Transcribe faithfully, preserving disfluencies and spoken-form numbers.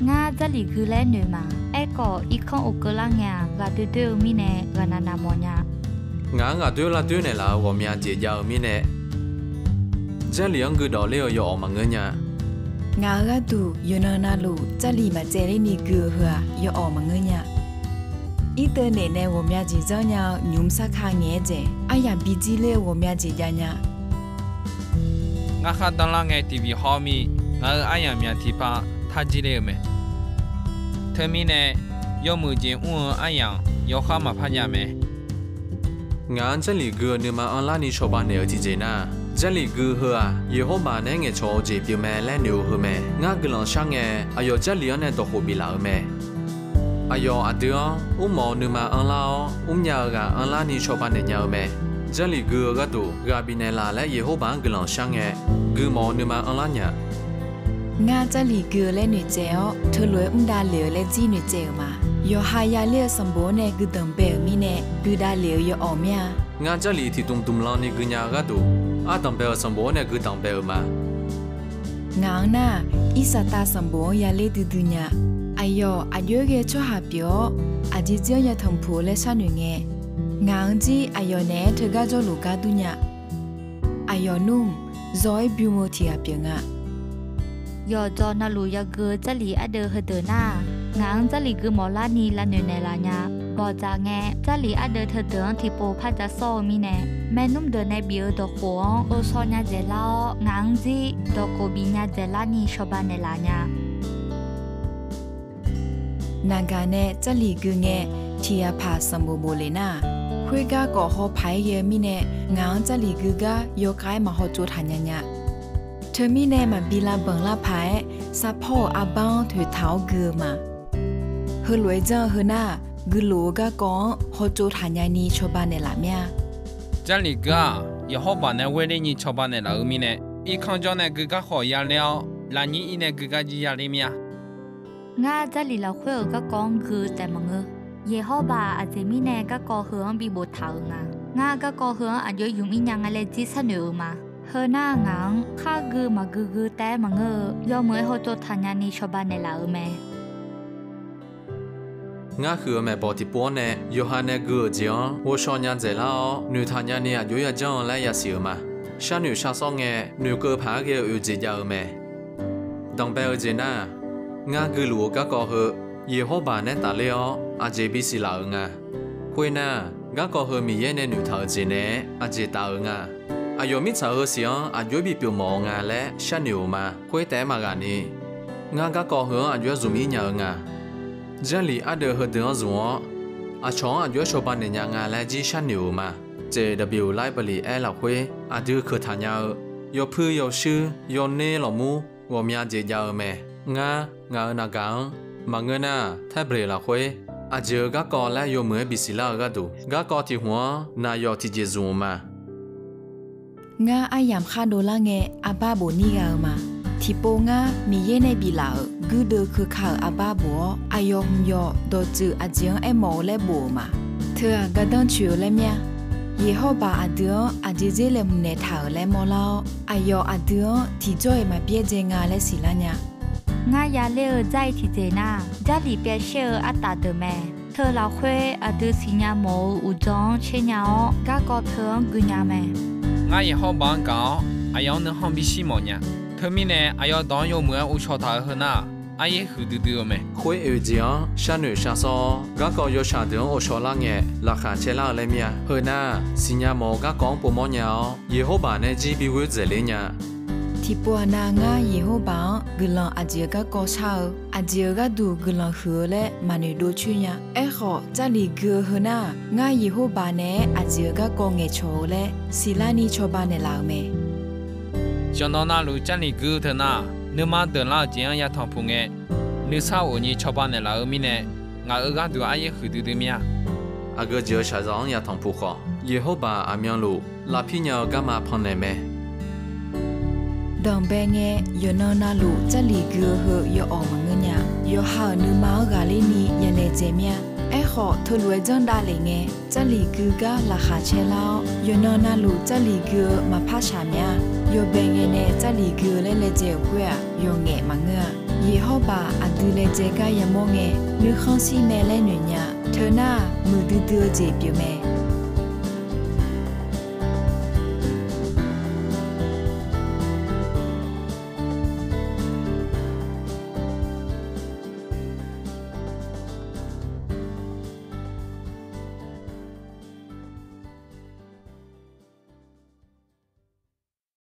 Ngar Jarlif gui laer noeq ma. Aerkhawf, irkanr of keuvlar ngae-aq, ghaqdoer doer-eu mirnae ghaqnav nav mawf nya. Ngaq-anr ghaqdoer lar doer naeqlaf-euq ghawqmya jeq jav-eu mirnae, Jarlif-anr guidawq ler-eu yawawq maqngeur nya. Ngaq-euq gharduq yawqnan navluf Jarlif maqtsaevler ni gui-eu heu-aq, yawawq maqngeur nya. Irdeuv naeq nae ghawqmya jeq janrnya-eu nymq-mr sarkar ngaeq-aer dzaeq, aryamq bi jir ler-eu ghawqmya jeq jav nya. Ngar khardanr lar ngae tiqbif hawr mir, ngaq-euq aryamq myaq tiqpav tar jir ler-eu mae. Teumirnae, yawmuiq jeq mr-eu aryamq yawkhav maqpar jav mae. Ngaq-anr Jarlif gui-eu nuima anrlar ni cawba naeq-euq tiqjeq nar, Jarlif gui heu-aq, Yeqhawrbaq naeq-aer ngaeqcawq-eu jeq pyeufmae laer noeq-eu heu mae. Ngar guiqlanq shar ngae, aqyawf Jarlif-anr nae dawqkhof biflaf-euq mae. Aqyawf aqdui-anr mrmawf-eu nuima anrlar-awr, mrnya-eu ghaq anrlar ni cawba naeq nya-eu mae. Jarlif gui-eu gharduq ghaq bifnaeq laf laer Yeqhawrbaq-anr guiqlanq shar ngae, gui mawf-eu nuima anrlar nya. Ngar Jarlif gui-eu laer noeqtsaev-awr, teulof-aer mr davlef-eu laer jir noeqtsaev-euq ma. Yawqha yaler-eu sanqbof-anr nae guidanq bae-euq mirnae, gui davlef-eu yawawq mir-a. Ngar Jarlif tiqdmq dmq lan ni gui nya-eu gharduq, ardanq bae-euq sanqbof-anr nae guidanq bae-euq ma. Ngaq-anr nar, irsaqtav sanqbof-anr yaler duidui nya. Aqyawf aqjox-aer ghae tsawrhaq pyeuf-awr, aqjeq jir-anr yatanq puq-eu laer sharnoeq ngae, ngaq-anr jir aqyawf naeq-aer teugar jawrluf gar dur nya. Aqyawf nmr, zaw-aer bym-eu tiq ghaq pyeuf nga. Yawqjawq navluf yagui-eu Jarlif ardeuv heudeuq nar, ngaq-anr Jarlif gui mawflar ni lavnoeq naeqlaf nya. Bawqdzaq ngae, Jarlif ardeuv teudeuq-anr tiqpov par ja sawr-eu mirnae, maernmr deuq nae bif-eu dawqkhof-anr ghovshaw nya dzaeqlar-awr, ngaq-anr jir dawqkhof bif nya dzaeqlar ni cawba naeqlaf nya. Naqgaq nae Jarlif gui ngae, tiq ghaq paq sanqbof bof lef nar-aq, khoergar khawf haw paq-aer ghae-eu mirnae, ngaq-anr Jarlif gui gar yawkhav-aer maqhaw tsov taq nya nya. Teumirnae maqbi lavbanq lar paq-aer, sarpawr-euq arbar-anr toeqtaq-awr gui-eu ma. Heulof-aer janr-eu heu nar-aq, guilof-eu garkawv-anr hawtsov taq nyani cawba naeqlaf mir-a. Jarlif gui-aq, Yeqhawrbaq nae ghoer ler nyi cawba naeqlaf-eu mirnae, irkanr jawr nae gui gar khawf yaler-awr, lavnyir ir nae gui gar jir yaler mir-a. Ngar Jarlif lafkhoer-euq garkawv-anr gui taef maqngeur. Yeqhawrbaq aqjeq mirnae garkawv heu-anr bi boftaq-euq nga. Ngar garkawv heu-anr aqjox-aer ymq ir nya nga laer jir sharnoeq-euq ma. Heu nar ngaq-anr khar gui maqgui gui taef-aer maqngeur-eu, yawmuiq-aer hawtsov taq nyani cawba naeqlaf-euq mae. Ngar huiq-eu maeqbawq tiqpov-anr nae yawqha nae gui-euq jeq-anr ghovshaw nya dzaeqlar-awr, noeqtaq nyani aqjox-aer yajanr-eu laer yasiq-euq ma. Sharnoeq sharsawr ngae, noeqkeuv paq-aer ghae-eu oeq jeq jav-eu mae. Danqbae-eu jeq nar-aq, ngar guiluf-eu garkawv heu Yeqhawrbaq nae tafler-awr aqjeq bisiq laf-euq nga. Khoernar, garkawv heu Miqyaer nae noeqtaq-euq jeq naeq-aer aqjeq taf-euq nga. Aqyawf mirtsaq heu siq-anr aqjox-aer bipyeuf mawf-eu nga laer sharnoeq-euq ma. Khoertaef-aer maqghaq ni, ngar garkawv heu-anr aqjox-aer zmq ir nya-eu nga. Jarlif ardeuv heudeuq-anr zmq-awr, aqcawq-anr aqjox-aer cawba naeq nya nga laer jir sharnoeq-euq ma. J W Library aer lafkhoer aqdui keuq taq nya-eu, yawpuir yawshuir yawner lafmur ghawqmya jeq jav-eu mae. Ngar, ngaq-euq naqgaq-anr maqngeur nar, tablet lafkhoer aqjeq-euq garkawv laer yawmuiq-aer bisiq lar-eu gharduq, garkawv tiq hmq-anr naqyawf tiqjeq zmq-euq ma. Ngar aryamq khar dovlar ngae, arbar bof nir gha-eu ma. Tiqpov ngar Miqyaer nae biflaf-euq guirdeuv keuka-euq arbar bof-awr, aqyawf hmq yawq dawqtsuif aqjeq-anr aermawf-eu laer bof-euq ma. Teu-aq, gardanr tsoeq-eu laer mir-a. Yeqhawrbaq aqdui-anr aqjeq dzer laeqhmq naeqtaq-euq laer mawrlar-awr, aqyawf aqdui-anr tiqjawr-iq maqbyaer dzae nga laer siqlar nya. Ngar yaler-eu dzar-iq tiqjeq nar, Jarlif pyaev shaer-eu artaf deuq mae. Teu lafkhoer aqdui siqnya mawf-eu uqdzan-anr caer nya-awr, garkawv teu-anr gui nya mae. Ngar Yeqhawrbaq-anr gaq-awr, aqyawf-anr nuikhanr bishir mawf nya. Teumirnae, aqyawf dawq-anr yawmuiq-aer ghovshaw taq-euq heu nar-aq, aryaer huiqdui dui-eu mae. Khoer oeq jeq-anr sharnoeq sharsawr-awr, garkawv yawshaq deuq-anr ghovshaw lar ngae, laqkhaq caer lar-eu laer mir-a. Heu nar, siqnya mawf-eu garkawv-anr povmawr nya-awr, Yeqhawrbaq nae jir bi ghoer dzaeq ler nya. Tiqpov aqnav ngar Yeqhawrbaq-anr guiqlanq aqjeq-euq garkawv shar-eu, aqjeq-euq gharduq guiqlanq huiq-eu laer maqnoeq dov coer nya. Aerkhawf, Jarlif gui-eu heu nar-aq, ngar Yeqhawrbaq naeq-aer aqjeq-euq garkawv ngaeqcawq-eu laer siqlar ni cawba naeqlaf-euq mae. Yawqnan navluf Jarlif gui-eu teu nar-aq, nuima deuqlar-euq jeq-anr yatanq puq ngae, nuisar ghofni cawba naeqlaf-eu mirnae, ngaq-euq gharduq aryaer huiqdui dui mir-a. Aqgeu jeq-euq shaqzanq-anr yatanq puq khawf, Yeqhawrbaq aqmyanluf lavpir nya-eu garma pannaeq mae. Danqbae ngae, yawqnan navluf Jarlif gui-eu heu yawawq maqngeur nya. Yawqha-euq nuima-anr ghaqler ni yalaejae mir-a. Aerkhawf, teulof-aer janr davlef ngae, Jarlif gui gar laqkhaq caer lar-awr, yawqnan navluf Jarlif gui-eu maqpar shaq mya-a. Yawbae ngae nae Jarlif gui-eu laer laejae-euq khoer-aq, yawqngaef maqngeur-a. Yeqhawrbaq aqdui laejae gar yamawr ngae, nuikhanr shir mae laer noeqnya. Teunar-aq, muiqdui dui-eu jeq pyeufmae.